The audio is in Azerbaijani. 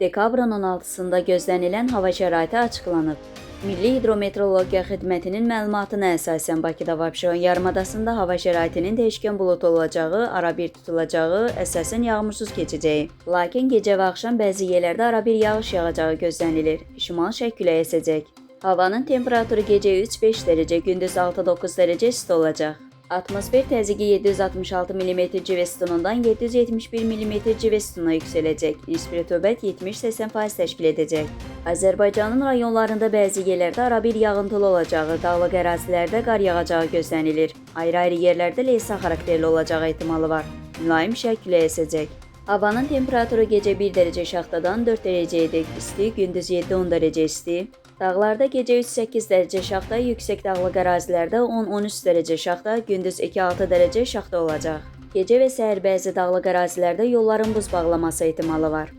Dekabrın 16-sında gözlənilən hava şəraiti açıqlanıb. Milli Hidrometeorologiya Xidmətinin məlumatına əsasən Bakıda və Abşeron yarımadasında hava şəraitinin dəyişkən buludlu olacağı, arabir tutulacağı, əsasən yağmursuz keçəcəyi. Lakin gecə və axşam bəzi yerlərdə arabir yağış yağacağı gözlənilir. Şimal-şərq küləyi əsəcək. Havanın temperaturu gecə 3-5 dərəcə, gündüz 6-9 dərəcə isti olacaq. Atmosfer təzyiqi 766 mm civə sütunundan 771 mm civə sütununa yüksələcək. Nisbi rütubət 70-80% təşkil edəcək. Azərbaycanın rayonlarında bəzi yerlərdə arabir yağıntılı olacağı, dağlıq ərazilərdə qar yağacağı gözlənilir. Ayrı-ayrı yerlərdə leysan xarakterli olacağı ehtimalı var. Mülayim şərq küləyi əsəcək. Havanın temperaturu gecə 1 dərəcə şaxtadan 4 dərəcəyədək isti, gündüz 7-10 dərəcə isti. Dağlarda gecə 3-8 dərəcə şaxta, yüksək dağlıq ərazilərdə 10-13 dərəcə şaxta, gündüz 2-6 dərəcə şaxta olacaq. Gecə və səhər bəzi dağlıq ərazilərdə yolların buz bağlaması ehtimalı var.